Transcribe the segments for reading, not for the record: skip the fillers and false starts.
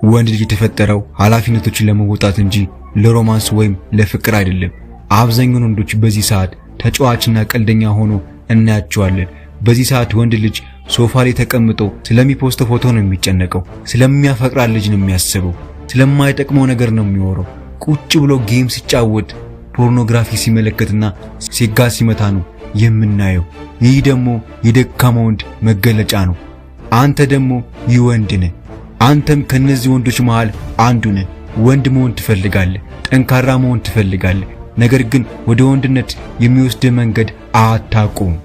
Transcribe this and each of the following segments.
ወንድ ልጅ የተፈጠረው ኃላፊነቶችን ለመወጣት እንጂ ለ romance ወይም ለፍቅር አይደለም። አብዛኛውን ወንዶች በዚህ ሰዓት ተጫዋችና ቀልደኛ ሆኖ እናያቸዋለን። በዚህ ሰዓት ወንድ ልጅ ሶፋ ላይ ተቀምጦ ስለሚ post ው ፎቶ ነው የሚጨነቀው። ስለሚያፈቅራት ልጅ ነው የሚያስበው። ስለማይጠቅመው ነገር ነው የሚወራው። ቁጭ ብሎ game ሲጫወት፣ ፖርኖግራፊ ሲመለከትና ሴጋ ሲመታ ነው የምናየው። ይህ ደግሞ የደካማ ወንድ መገለጫ ነው። አንተ ደግሞ ይህ ወንድ ነህ። አንተም ከነዚህ ወንዶች መሃል አንዱ ነህ። ወንድ መሆን ትፈልጋለህ፣ ጠንካራ መሆን ትፈልጋለህ። ነገር ግን ወደ ወንድነት የሚወስድ መንገድ አታውቅም።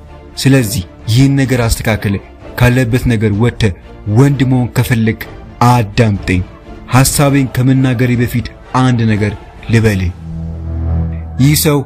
ስለዚህ ይህን ነገር አስተካክል። ካለበት ነገር ወጥተህ ወንድ መሆን ከፈለግክ አዳምጠኝ። ሐሳቤን ከመናገሬ በፊት አንድ ነገር ልበልህ። ይህ ሰው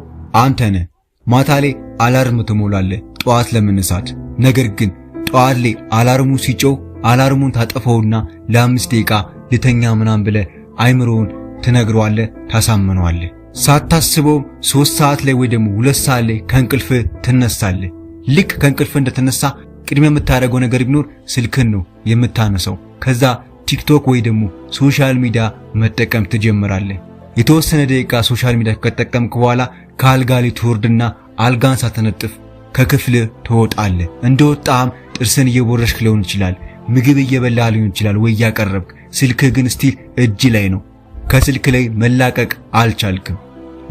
አንተ ነህ። ማታ ላይ alarm ትሞላለህ ጠዋት ለመነሳት። ነገር ግን ጠዋት ላይ alarm ኡ ሲጮህ alarm ኡን ታጠፈውና ለ5 ደቂቃ ልተኛ ምናምን ብለህ አይምሮውን ትነግረዋለህ፣ ታሳምነዋለህ። ሳታስበው 3 ሰዓት ላይ ወይ ደግሞ 2 ሰዓት ላይ ከእንቅልፍ ትነሳለህ። ልክ ከእንቅልፍ እንደተነሳ ቅድሚያ የምታደርገው ነገር ቢኖር ስልክን ነው የምታነሳው። ከዛ ቲክቶክ ወይ ደግሞ social media መጠቀም ትጀምራለህ። የተወሰነ ደቂቃ social media ከተጠቀምክ በኋላ ከአልጋ ላይ ትወርድና አልጋን ሳታነጥፍ ከክፍል ትወጣለህ። እንደወጣህም ጥርስን እየቦረሽክ ሊሆን ይችላል፣ ምግብ እየበላህ ሊሆን ይችላል ወይ እያቀረብክ፣ ስልክህ ግን still እጅ ላይ ነው። ከስልክ ላይ መላቀቅ አልቻልክም።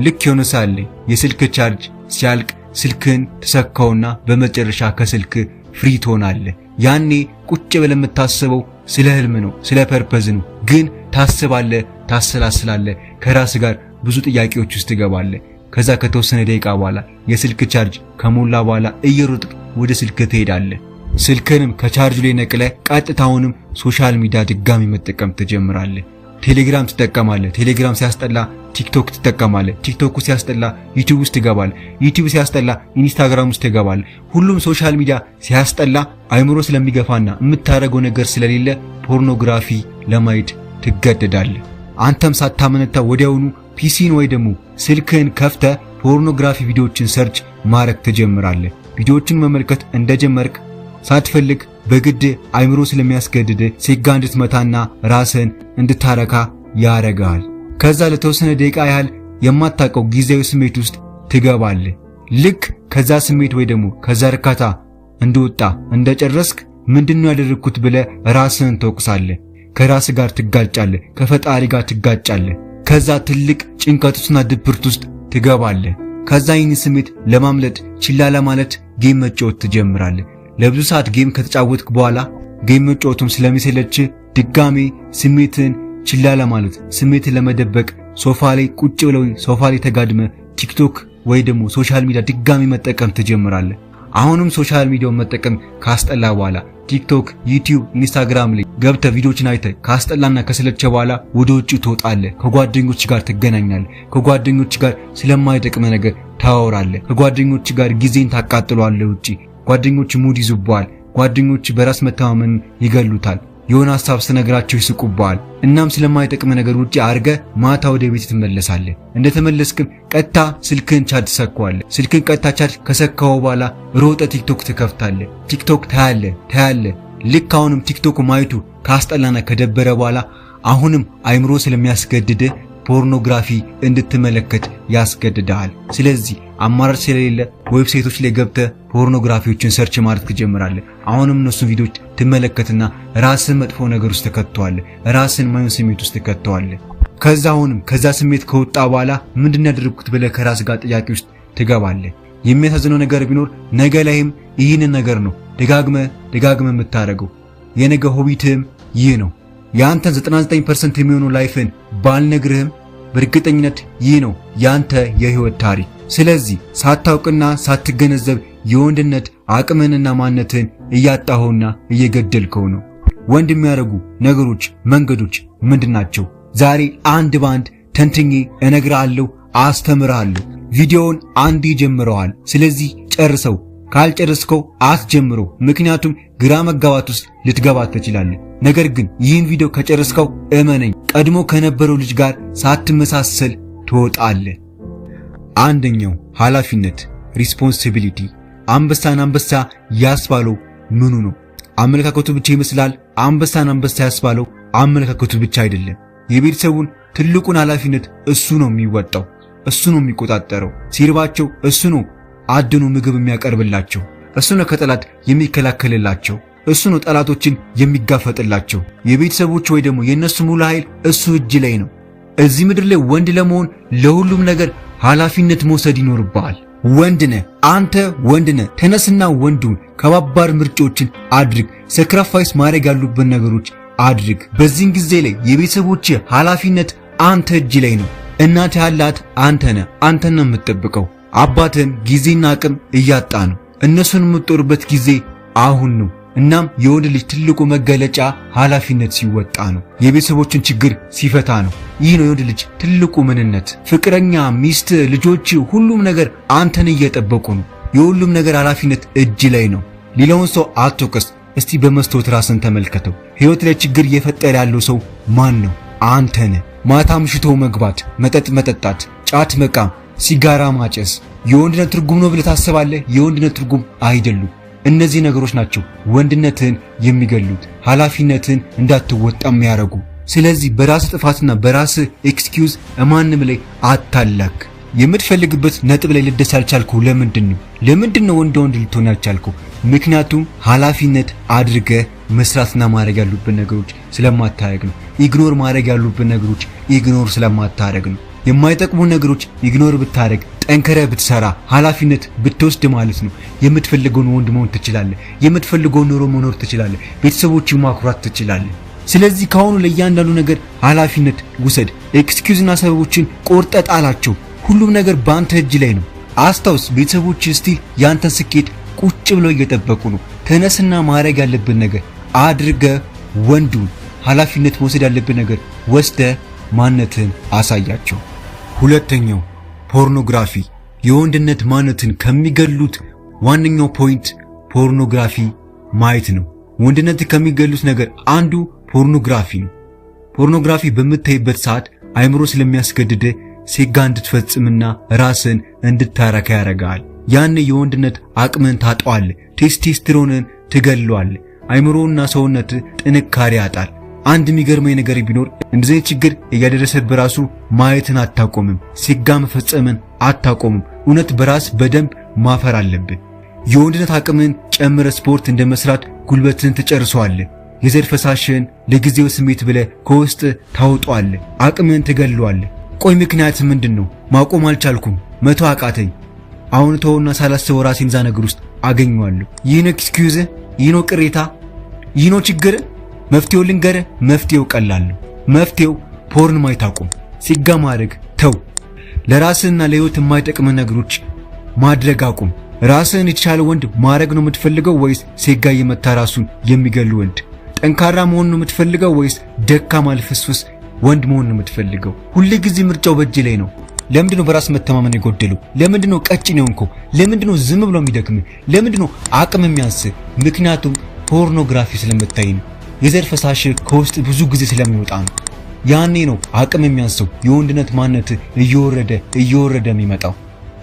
ልክ የሆነ ሰዓት ላይ የስልክ ቻርጅ ሲያልቅ ስልክህን ትሰካውና በመጨረሻ ከስልክ free ትሆናለህ። ያኔ ቁጭ ብለህ የምታስበው ስለ ህልም ነው፣ ስለ purpose ነው። ግን ታስባለህ፣ ታሰላስላለህ፣ ከራስ ጋር ብዙ ጥያቄዎች ውስጥ ትገባለህ። ከዛ ከተወሰነ ደቂቃ በኋላ የስልክ ቻርጅ ከሞላ በኋላ እየሮጥክ ወደ ስልክ ትሄዳለህ። ስልክንም ከቻርጅ ላይ ነቅለህ ቀጥታውንም social media ድጋሚ መጠቀም ትጀምራለህ። ቴሌግራም ትጠቀማለህ። ቴሌግራም ሲያስጠላ ቲክቶክ ትጠቀማለህ። ቲክቶክ ሲያስጠላ ዩቲዩብ ውስጥ ትገባለህ። ዩቲዩብ ሲያስጠላ ኢንስታግራም ውስጥ ትገባለህ። ሁሉም social media ሲያስጠላ አይምሮ ስለሚገፋና የምታደርገው ነገር ስለሌለ ፖርኖግራፊ ለማየት ትገደዳለህ። አንተም ሳታመነታ ወዲያውኑ PC ን ወይ ደግሞ ስልክህን ከፍተህ ፖርኖግራፊ ቪዲዮዎችን search ማድረግ ትጀምራለህ። ቪዲዮዎችን መመልከት እንደጀመርክ ሳትፈልግ በግድ አይምሮ ስለሚያስገድድ ሴጋ እንድትመታና ራስህን እንድታረካ ያረጋል። ከዛ ለተወሰነ ደቂቃ ያህል የማታውቀው ጊዜያዊ ስሜት ውስጥ ትገባለህ። ልክ ከዛ ስሜት ወይ ደግሞ ከዛ እርካታ እንደወጣ እንደጨረስክ ምንድነው ያደረግኩት ብለህ ራስህን ትወቅሳለህ። ከራስህ ጋር ትጋጫለህ፣ ከፈጣሪ ጋር ትጋጫለህ። ከዛ ትልቅ ጭንቀት ውስጥና ድብርት ውስጥ ትገባለህ። ከዛ ይህን ስሜት ለማምለጥ፣ ችላ ለማለት game መጫወት ትጀምራለህ። ለብዙ ሰዓት game ከተጫወትክ በኋላ game መጫወቱም ስለሚሰለች ድጋሜ ስሜትን ችላ ለማለት፣ ስሜትን ለመደበቅ ሶፋ ላይ ቁጭ ብለው ሶፋ ላይ ተጋድመህ ቲክቶክ ወይ ደግሞ social media ድጋሚ መጠቀም ትጀምራለህ። አሁንም social media ውን መጠቀም ካስጠላ በኋላ ቲክቶክ፣ ዩቲዩብ፣ ኢንስታግራም ላይ ገብተህ ቪዲዮችን አይተህ ካስጠላና ከሰለቸ በኋላ ወደ ውጭ ትወጣለህ። ከጓደኞች ጋር ትገናኛለህ። ከጓደኞች ጋር ስለማይጠቅም ነገር ታወራለህ። ከጓደኞች ጋር ጊዜን ታቃጥለዋለህ። ውጪ ጓደኞች ሙድ ይዙብሃል። ጓደኞች በራስ መተማመን ይገሉታል። የሆነ ሀሳብ ስትነግራቸው ይስቁብሃል። እናም ስለማይጠቅም ነገር ውጪ አድርገህ ማታ ወደ ቤት ትመለሳለህ። እንደተመለስክም ቀጥታ ስልክህን ቻርጅ ትሰካዋለህ። ስልክህን ቀጥታ ቻርጅ ከሰካው በኋላ ሮጠህ ቲክቶክ ትከፍታለህ። ቲክቶክ ታያለህ ታያለህ። ልክ አሁንም ቲክቶክ ማየቱ ካስጠላና ከደበረ በኋላ አሁንም አይምሮ ስለሚያስገድድህ ፖርኖግራፊ እንድትመለከት ያስገድድሃል። ስለዚህ አማራጭ ስለሌለ website ኦች ላይ ገብተህ pornography ዎችን search ማድረግ ትጀምራለህ። አሁንም እነሱን ቪዲዮዎች ትመለከትና ራስን መጥፎ ነገር ውስጥ ትከተዋለህ። ራስን ማይሆን ስሜት ውስጥ ትከተዋለህ። ከዛ አሁንም ከዛ ስሜት ከወጣ በኋላ ምንድን ያደረግኩት ብለህ ከራስ ጋር ጥያቄ ውስጥ ትገባለህ። የሚያሳዝነው ነገር ቢኖር ነገ ላይም ይህንን ነገር ነው ደጋግመህ ደጋግመህ የምታደርገው። የነገ habit ህም ይህ ነው። የአንተን 99% የሚሆነው life ን ባልነግርህም በእርግጠኝነት ይህ ነው ያንተ የህይወት ታሪክ። ስለዚህ ሳታውቅና ሳትገነዘብ የወንድነት አቅምህንና ማንነትህን እያጣኸውና እየገደልከው ነው። ወንድ የሚያደርጉ ነገሮች፣ መንገዶች ምንድን ናቸው? ዛሬ አንድ ባንድ ተንትኜ እነግርሃለሁ፣ አስተምርሃለሁ። ቪዲዮውን አንዴ ጀምረዋል። ስለዚህ ጨርሰው። ካልጨረስከው አትጀምረው፣ ምክንያቱም ግራ መጋባት ውስጥ ልትገባ ትችላለህ። ነገር ግን ይህን ቪዲዮ ከጨረስከው እመነኝ ቀድሞ ከነበረው ልጅ ጋር ሳትመሳሰል ትወጣለህ። አንደኛው ኃላፊነት responsibility። አንበሳን አንበሳ ያስባለው ምኑ ነው? አመለካከቱ ብቻ ይመስላል። አንበሳን አንበሳ ያስባለው አመለካከቱ ብቻ አይደለም። የቤተሰቡን ትልቁን ኃላፊነት እሱ ነው የሚወጣው፣ እሱ ነው የሚቆጣጠረው። ሲርባቸው እሱ ነው አድኖ ምግብ የሚያቀርብላቸው፣ እሱ ነው ከጠላት የሚከላከልላቸው፣ እሱ ነው ጠላቶችን የሚጋፈጥላቸው። የቤተሰቦች ወይ ደግሞ የእነሱ ሙሉ ኃይል እሱ እጅ ላይ ነው። እዚህ ምድር ላይ ወንድ ለመሆን ለሁሉም ነገር ኃላፊነት መውሰድ ይኖርብሃል። ወንድ ነህ አንተ፣ ወንድ ነህ። ተነስና ወንዱን ከባባድ ምርጫዎችን አድርግ። Sacrifice ማድረግ ያሉብን ነገሮች አድርግ። በዚህን ጊዜ ላይ የቤተሰቦች ኃላፊነት አንተ እጅ ላይ ነው። እናት ያላት አንተ ነህ። አንተን ነው የምትጠብቀው። አባትህም ጊዜና አቅም እያጣ ነው። እነሱን የምትጦርበት ጊዜ አሁን ነው። እናም የወንድ ልጅ ትልቁ መገለጫ ኃላፊነት ሲወጣ ነው። የቤተሰቦችን ችግር ሲፈታ ነው። ይህ ነው የወንድ ልጅ ትልቁ ምንነት። ፍቅረኛ፣ ሚስት፣ ልጆች፣ ሁሉም ነገር አንተን እየጠበቁ ነው። የሁሉም ነገር ኃላፊነት እጅ ላይ ነው። ሌላውን ሰው አትውቀስ። እስቲ በመስታወት ራስን ተመልከተው። ህይወት ላይ ችግር እየፈጠረ ያለው ሰው ማን ነው? አንተ ነህ። ማታ አምሽቶ መግባት፣ መጠጥ መጠጣት፣ ጫት መቃም፣ ሲጋራ ማጨስ የወንድነት ትርጉም ነው ብለህ ታስባለህ? የወንድነት ትርጉም አይደሉም። እነዚህ ነገሮች ናቸው ወንድነትህን የሚገሉት፣ ኃላፊነትህን እንዳትወጣ የሚያደርጉ። ስለዚህ በራስህ ጥፋትና በራስህ excuse ማንም ላይ አታላክ። የምትፈልግበት ነጥብ ላይ ልትደርስ ያልቻልከው ለምንድን ነው? ለምንድን ነው ወንድ ወንድ ልትሆን ያልቻልከው? ምክንያቱም ኃላፊነት አድርገህ መስራትና ማድረግ ያሉብን ነገሮች ስለማታረግ ነው። Ignore ማድረግ ያሉብን ነገሮች ignore ስለማታረግ ነው። የማይጠቅሙ ነገሮች ignore ብታረግ፣ ጠንክረህ ብትሰራ፣ ኃላፊነት ብትወስድ ማለት ነው የምትፈልገውን ወንድ መሆን ትችላለህ። የምትፈልገውን ኑሮ መኖር ትችላለህ። ቤተሰቦችን ማኩራት ትችላለህ። ስለዚህ ከአሁኑ ለእያንዳንዱ ነገር ኃላፊነት ውሰድ። Excuse ና ሰበቦችን ቆርጠህ ጣላቸው። ሁሉም ነገር በአንተ እጅ ላይ ነው። አስታውስ፣ ቤተሰቦች still ያንተን ስኬት ቁጭ ብለው እየጠበቁ ነው። ተነስና ማድረግ ያለብን ነገር አድርገህ ወንዱን ኃላፊነት መውሰድ ያለብን ነገር ወስደህ ማንነትህን አሳያቸው። ሁለተኛው ፖርኖግራፊ። የወንድነት ማንነትን ከሚገሉት ዋነኛው point pornography ማየት ነው። ወንድነት ከሚገሉት ነገር አንዱ ፖርኖግራፊ ነው። ፖርኖግራፊ በምታይበት ሰዓት አይምሮ ስለሚያስገድድ ሴጋ እንድትፈጽምና ራስን እንድታረካ ያደርጋል። ያን የወንድነት አቅምን ታጠዋለህ። ቴስቴስትሮንን ትገለዋለህ። አይምሮና ሰውነት ጥንካሬ ያጣል። አንድ የሚገርመኝ ነገር ቢኖር እንደዚህ ችግር እያደረሰብህ ራሱ ማየትን አታቆምም፣ ሴጋ መፈጸምን አታቆምም። እውነት በራስ በደንብ ማፈር አለብህ። የወንድነት አቅምን ጨምረ ስፖርት እንደመስራት ጉልበትን ትጨርሰዋለህ። የዘር ፈሳሽን ለጊዜው ስሜት ብለህ ከውስጥ ታውጧለህ። አቅምን ትገለዋለህ። ቆይ ምክንያት ምንድን ነው? ማቆም አልቻልኩም፣ መተው አቃተኝ። አሁን ተውና ሳላስበው ራሴን እዛ ነገር ውስጥ አገኘዋለሁ። ይህ ነው excuse፣ ይህ ነው ቅሬታ፣ ይህ ነው ችግር። መፍትሄው ልንገርህ፣ መፍትሄው ቀላል ነው። መፍትሄው porn ማየት አቁም፣ ሴጋ ማድረግ ተው። ለራስህና ለህይወት የማይጠቅም ነገሮች ማድረግ አቁም። ራስህን የተሻለ ወንድ ማድረግ ነው የምትፈልገው ወይስ ሴጋ እየመታ ራሱን የሚገል ወንድ? ጠንካራ መሆን ነው የምትፈልገው ወይስ ደካማ ልፍስፍስ ወንድ መሆን ነው የምትፈልገው? ሁል ጊዜ ምርጫው በእጅ ላይ ነው። ለምንድን ነው በራስ መተማመን የጎደለው? ለምንድን ነው ቀጭን የሆንከው? ለምንድን ነው ዝም ብሎ የሚደክም? ለምንድን ነው አቅም የሚያንስ? ምክንያቱም ፖርኖግራፊ ስለምታይ ነው። የዘር ፈሳሽ ከውስጥ ብዙ ጊዜ ስለሚወጣ ነው። ያኔ ነው አቅም የሚያንሰው፣ የወንድነት ማንነት እየወረደ እየወረደ የሚመጣው።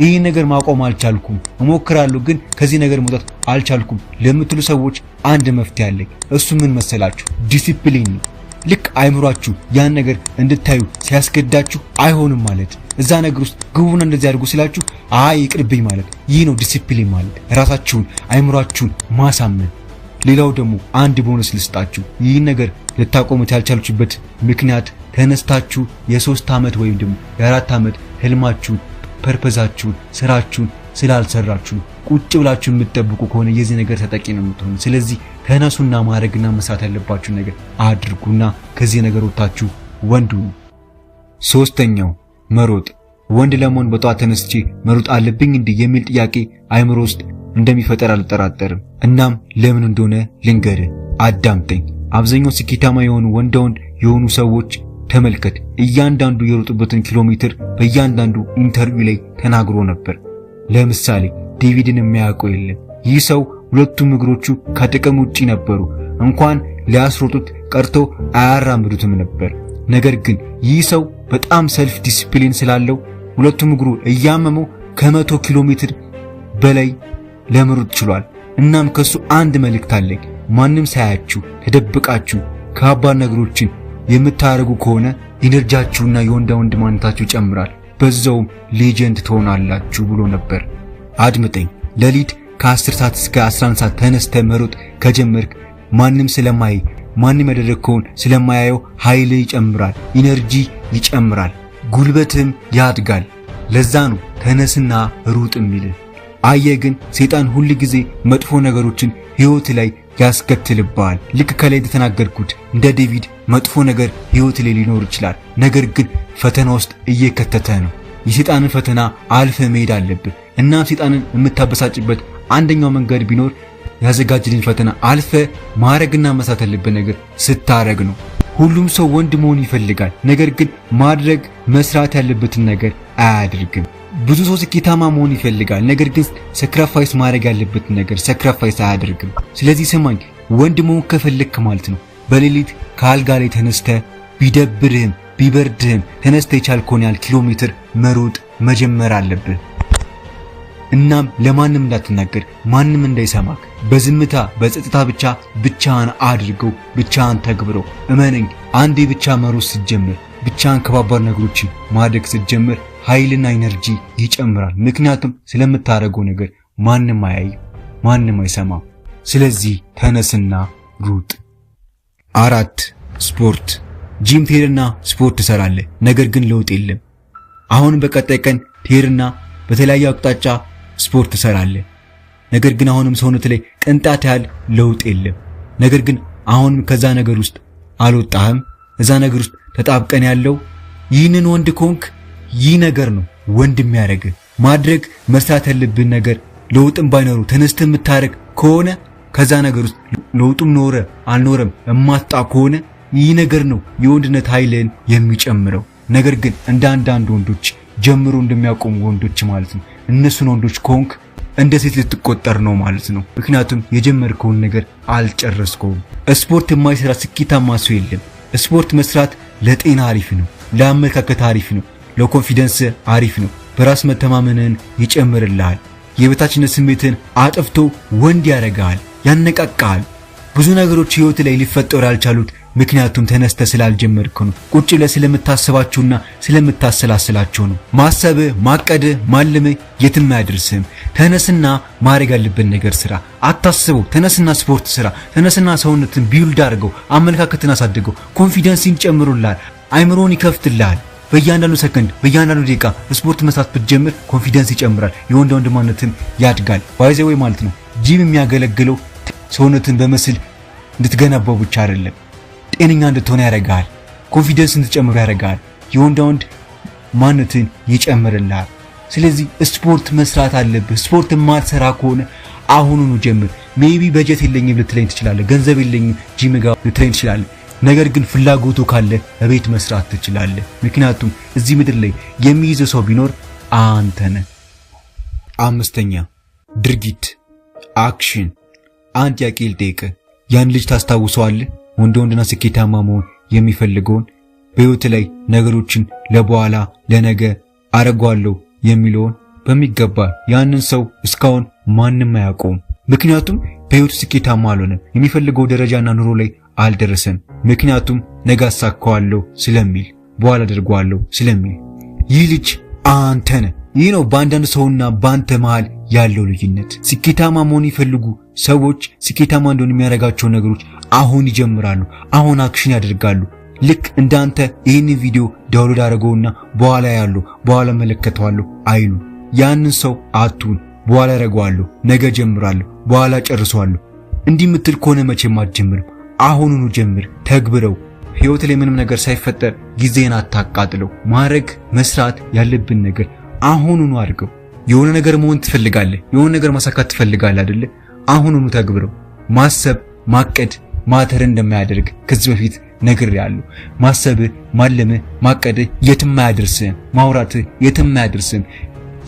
ይህ ነገር ማቆም አልቻልኩም፣ እሞክራለሁ ግን ከዚህ ነገር መውጣት አልቻልኩም ለምትሉ ሰዎች አንድ መፍትሄ አለኝ። እሱ ምን መሰላችሁ? ዲሲፕሊን ነው። ልክ አይምሯችሁ ያን ነገር እንድታዩ ሲያስገዳችሁ አይሆንም ማለት፣ እዛ ነገር ውስጥ ግቡና እንደዚህ አድርጉ ስላችሁ አይ ይቅርብኝ ማለት፣ ይህ ነው ዲሲፕሊን ማለት፣ ራሳችሁን አይምሯችሁን ማሳመን። ሌላው ደግሞ አንድ ቦነስ ልስጣችሁ። ይህን ነገር ልታቆሙት ያልቻላችሁበት ምክንያት ተነስታችሁ የ3 ዓመት ወይም ደግሞ የ4 ዓመት ህልማችሁን፣ purpose ኣችሁን፣ ስራችሁን ስላልሰራችሁ ቁጭ ብላችሁ የምትጠብቁ ከሆነ የዚህ ነገር ተጠቂ ነው የምትሆኑ። ስለዚህ ተነሱና ማድረግና መስራት ያለባችሁ ነገር አድርጉና ከዚህ ነገር ወጥታችሁ ወንድ ሁኑ። ሶስተኛው መሮጥ። ወንድ ለመሆን በጠዋት ተነስቼ መሮጥ አለብኝ እንዲህ የሚል ጥያቄ አይምሮ ውስጥ እንደሚፈጠር አልጠራጠርም። እናም ለምን እንደሆነ ልንገርህ፣ አዳምጠኝ። አብዛኛው ስኬታማ የሆኑ ወንዳ ወንድ የሆኑ ሰዎች ተመልከት። እያንዳንዱ የሮጡበትን ኪሎ ሜትር በእያንዳንዱ interview ላይ ተናግሮ ነበር። ለምሳሌ ዴቪድን የማያውቀው የለም። ይህ ሰው ሁለቱም እግሮቹ ከጥቅም ውጪ ነበሩ። እንኳን ሊያስሮጡት ቀርቶ አያራምዱትም ነበር። ነገር ግን ይህ ሰው በጣም self discipline ስላለው ሁለቱም እግሩ እያመመው ከ100 ኪሎ ሜትር በላይ ለመሮጥ ችሏል። እናም ከሱ አንድ መልእክት አለኝ። ማንም ሳያችሁ ተደብቃችሁ ከባድ ነገሮችን የምታደርጉ ከሆነ energy ያችሁና የወንዳ ወንድ ማንነታችሁ ይጨምራል፣ በዛውም legend ትሆናላችሁ ብሎ ነበር። አድምጠኝ። ሌሊት ከ10 ሰዓት እስከ 11 ሰዓት ተነስተህ መሮጥ ከጀመርክ ማንም ስለማይ ማንም ያደረግከውን ስለማያየው ኃይል ይጨምራል፣ energy ይጨምራል፣ ጉልበትም ያድጋል። ለዛ ነው ተነስና ሩጥ የሚልህ። አየህ ግን ሰይጣን ሁል ጊዜ መጥፎ ነገሮችን ህይወት ላይ ያስከትልብሃል። ልክ ከላይ እንደተናገርኩት እንደ ዴቪድ መጥፎ ነገር ህይወት ላይ ሊኖር ይችላል። ነገር ግን ፈተና ውስጥ እየከተተ ነው። የሰይጣንን ፈተና አልፈህ መሄድ አለብህ። እናም ሰይጣንን የምታበሳጭበት አንደኛው መንገድ ቢኖር ያዘጋጅልን ፈተና አልፈ ማረግና መስራት ያለብህ ነገር ስታረግ ነው። ሁሉም ሰው ወንድ መሆን ይፈልጋል። ነገር ግን ማድረግ መስራት ያለበትን ነገር አያደርግም። ብዙ ሰው ስኬታማ መሆን ይፈልጋል። ነገር ግን sacrifice ማድረግ ያለበትን ነገር sacrifice አያደርግም። ስለዚህ ስማኝ፣ ወንድ መሆን ከፈለክ ማለት ነው በሌሊት ከአልጋ ላይ ተነስተህ ቢደብርህም ቢበርድህም ተነስተህ የቻልከውን ያህል ኪሎ ሜትር መሮጥ መጀመር አለብህ። እናም ለማንም እንዳትናገር፣ ማንም እንዳይሰማክ፣ በዝምታ በጸጥታ ብቻ ብቻህን አድርገው፣ ብቻህን ተግብረው። እመነኝ፣ አንዴ ብቻ መሮጥ ስትጀምር፣ ብቻህን ከባባድ ነገሮችን ማድረግ ስትጀምር ኃይልና energy ይጨምራል። ምክንያቱም ስለምታደርገው ነገር ማንም አያይም፣ ማንም አይሰማም። ስለዚህ ተነስና ሩጥ። 4 ስፖርት። ጂም ትሄድና ስፖርት ትሰራለህ፣ ነገር ግን ለውጥ የለም። አሁንም በቀጣይ ቀን ትሄድና በተለያየ አቅጣጫ ስፖርት ትሰራለህ፣ ነገር ግን አሁንም ሰውነት ላይ ቅንጣት ያህል ለውጥ የለም። ነገር ግን አሁንም ከዛ ነገር ውስጥ አልወጣህም፣ እዛ ነገር ውስጥ ተጣብቀን ያለው። ይህንን ወንድ ከሆንክ ይህ ነገር ነው ወንድ የሚያደርግህ። ማድረግ መስራት ያለብን ነገር ለውጥም ባይኖሩ ተነስተህ የምታደርግ ከሆነ፣ ከዛ ነገር ውስጥ ለውጡም ኖረ አልኖረም የማትወጣ ከሆነ ይህ ነገር ነው የወንድነት ኃይልን የሚጨምረው። ነገር ግን እንደ አንዳንድ ወንዶች ጀምሮ እንደሚያቆሙ ወንዶች ማለት ነው፣ እነሱን ወንዶች ከሆንክ እንደ ሴት ልትቆጠር ነው ማለት ነው። ምክንያቱም የጀመርከውን ነገር አልጨረስከውም። ስፖርት የማይሰራ ስኬታማ ሰው የለም። ስፖርት መስራት ለጤና አሪፍ ነው፣ ለአመለካከት አሪፍ ነው፣ ለ confidence አሪፍ ነው። በራስ መተማመንን ይጨምርልሃል። የበታችነት ስሜትን አጥፍቶ ወንድ ያደርግሃል፣ ያነቃቃሃል። ብዙ ነገሮች ህይወት ላይ ሊፈጠሩ ያልቻሉት ምክንያቱም ተነስተህ ስላልጀመርክ ነው። ቁጭ ብለህ ስለምታስባቸውና ስለምታሰላስላቸው ነው። ማሰብህ፣ ማቀድህ፣ ማለምህ የትም አያደርስህም። ተነስና ማድረግ ያለብን ነገር ስራ። አታስበው። ተነስና ስፖርት ስራ። ተነስና ሰውነትን build አድርገው፣ አመለካከትን አሳድገው፣ confidence ን ጨምሩልሃል፣ አይምሮን ይከፍትልሃል። በእያንዳንዱ ሰከንድ በእያንዳንዱ ደቂቃ ስፖርት መስራት ብትጀምር confidence ይጨምራል፣ የወንድ ወንድማነትን ያድጋል። By the way ማለት ነው ጂም የሚያገለግለው ሰውነትን በ muscle እንድትገነባው ብቻ አይደለም፣ ጤነኛ እንድትሆን ያደርግሃል። Confidence እንድትጨምሩ ያደርግሃል። የወንዳ ወንድ ማንነትን ይጨምርልሃል። ስለዚህ ስፖርት መስራት አለብህ። ስፖርት የማትሰራ ከሆነ አሁኑኑ ጀምር። Maybe በጀት የለኝም ልትለኝ ትችላለህ። ገንዘብ የለኝም ጂም ጋር ልትለኝ ትችላለህ። ነገር ግን ፍላጎቱ ካለ እቤት መስራት ትችላለህ። ምክንያቱም እዚህ ምድር ላይ የሚይዘው ሰው ቢኖር አንተ ነህ። 5ኛ ድርጊት action። አንድ ጥያቄ ልጠይቅህ። ያን ልጅ ታስታውሰዋለህ? ወንድ ወንድና ስኬታማ መሆን የሚፈልገውን፣ በህይወት ላይ ነገሮችን ለበኋላ ለነገ አረጓለሁ የሚለውን። በሚገባ ያንን ሰው እስካሁን ማንም አያውቀውም። ምክንያቱም በህይወቱ ስኬታማ አልሆነም። የሚፈልገው ደረጃና ኑሮ ላይ አልደረሰም። ምክንያቱም ነገ አሳካዋለሁ ስለሚል፣ በኋላ አደርገዋለሁ ስለሚል። ይህ ልጅ አንተ ነህ። ይህ ነው በአንዳንድ ሰውና በአንተ መሃል ያለው ልዩነት። ስኬታማ መሆን ይፈልጉ ሰዎች ስኬታማ እንደሆኑ የሚያደርጋቸው ነገሮች አሁን ይጀምራሉ። አሁን action ያደርጋሉ። ልክ እንዳንተ ይህንን ቪዲዮ download አድርገውና በኋላ ያሉ በኋላ መለከተዋለሁ አይሉ። ያንን ሰው አቱን። በኋላ አደርገዋለሁ፣ ነገ ጀምራለሁ፣ በኋላ ጨርሰዋለሁ እንዲህ የምትል ከሆነ መቼም አትጀምርም። አሁኑኑ ጀምር፣ ተግብረው። ህይወት ላይ ምንም ነገር ሳይፈጠር ጊዜን አታቃጥለው። ማድረግ መስራት ያለብን ነገር አሁኑኑ አድርገው። የሆነ ነገር መሆን ትፈልጋለህ፣ የሆነ ነገር ማሳካት ትፈልጋለህ አይደለ? አሁኑኑ ተግብረው። ማሰብ ማቀድ matter እንደማያደርግ ከዚህ በፊት ነግሬሃለሁ። ማሰብህ፣ ማለምህ፣ ማቀድህ የትም አያደርስህም። ማውራትህ የትም አያደርስህም።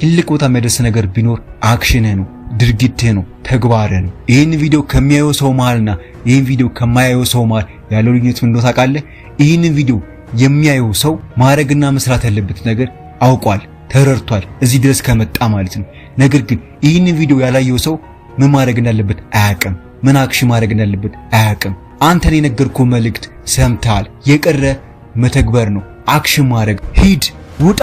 ትልቅ ቦታ የሚያደርስ ነገር ቢኖር action ህ ነው፣ ድርጊትህ ነው፣ ተግባርህ ነው። ይህን ቪዲዮ ከሚያየው ሰው መሃልና ይህን ቪዲዮ ከማያየው ሰው መሃል ያለው ልዩነት ምን እንደሆነ ታውቃለህ? ይህንን ቪዲዮ የሚያየው ሰው ማድረግና መስራት ያለበት ነገር አውቋል፣ ተረድቷል፣ እዚህ ድረስ ከመጣ ማለት ነው። ነገር ግን ይህንን ቪዲዮ ያላየው ሰው ምን ማድረግ እንዳለበት አያውቅም። ምን action ማድረግ እንዳለበት አያውቅም። አንተን የነገርኩህ መልእክት ሰምተሃል። የቀረ መተግበር ነው፣ action ማድረግ። ሂድ፣ ውጣ፣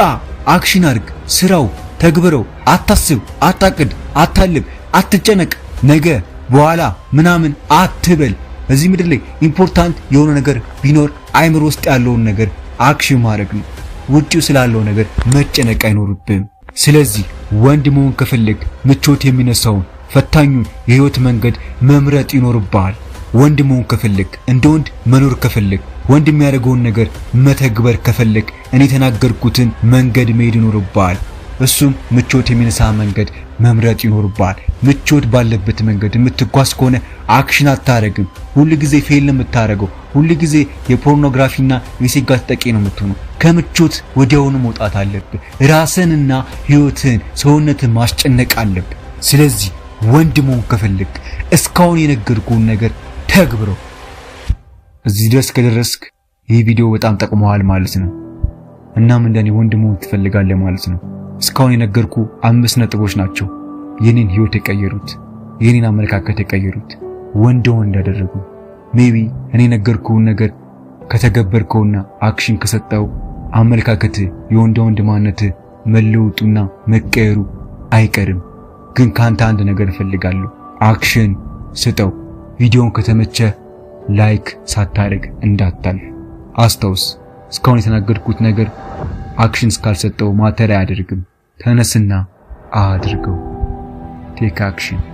action አድርግ፣ ስራው፣ ተግብረው። አታስብ፣ አታቅድ፣ አታልም፣ አትጨነቅ፣ ነገ በኋላ ምናምን አትበል። እዚህ ምድር ላይ important የሆነ ነገር ቢኖር አይምሮ ውስጥ ያለውን ነገር action ማድረግ ነው። ውጪው ስላለው ነገር መጨነቅ አይኖርብህም። ስለዚህ ወንድ መሆን ከፈለግ ምቾት የሚነሳውን ፈታኙን የህይወት መንገድ መምረጥ ይኖርብሃል። ወንድ መሆን ከፈለግ፣ እንደ ወንድ መኖር ከፈለግ፣ ወንድ የሚያደርገውን ነገር መተግበር ከፈለግ እኔ የተናገርኩትን መንገድ መሄድ ይኖርብሃል። እሱም ምቾት የሚነሳ መንገድ መምረጥ ይኖርብሃል። ምቾት ባለበት መንገድ የምትጓዝ ከሆነ action አታረግም። ሁል ጊዜ fail ነው የምታረገው። ሁል ጊዜ የፖርኖግራፊና የሴጋ ተጠቂ ነው የምትሆነው። ከምቾት ወዲያውኑ መውጣት አለብህ። ራስንና ህይወትን፣ ሰውነትን ማስጨነቅ አለብህ። ስለዚህ ወንድ መሆን ከፈለግ እስካሁን የነገርኩህን ነገር ተግብረው። እዚህ ድረስ ከደረስክ ይህ ቪዲዮ በጣም ጠቅሞሃል ማለት ነው። እናም እንደኔ ወንድ መሆን ትፈልጋለህ ማለት ነው። እስካሁን የነገርኩ 5 ነጥቦች ናቸው የኔን ህይወት የቀየሩት፣ የኔን አመለካከት የቀየሩት፣ ወንድ ወንድ ያደረጉ። Maybe እኔ የነገርኩህን ነገር ከተገበርከውና action ከሰጠው አመለካከት የወንድ ወንድ ማንነት መለወጡና መቀየሩ አይቀርም። ግን ካንተ አንድ ነገር እፈልጋለሁ፣ action ስጠው። ቪዲዮውን ከተመቸ like ሳታደርግ እንዳታልፍ። አስታውስ፣ እስካሁን የተናገርኩት ነገር action እስካልሰጠው matter አያደርግም። ተነስና አድርገው። Take action።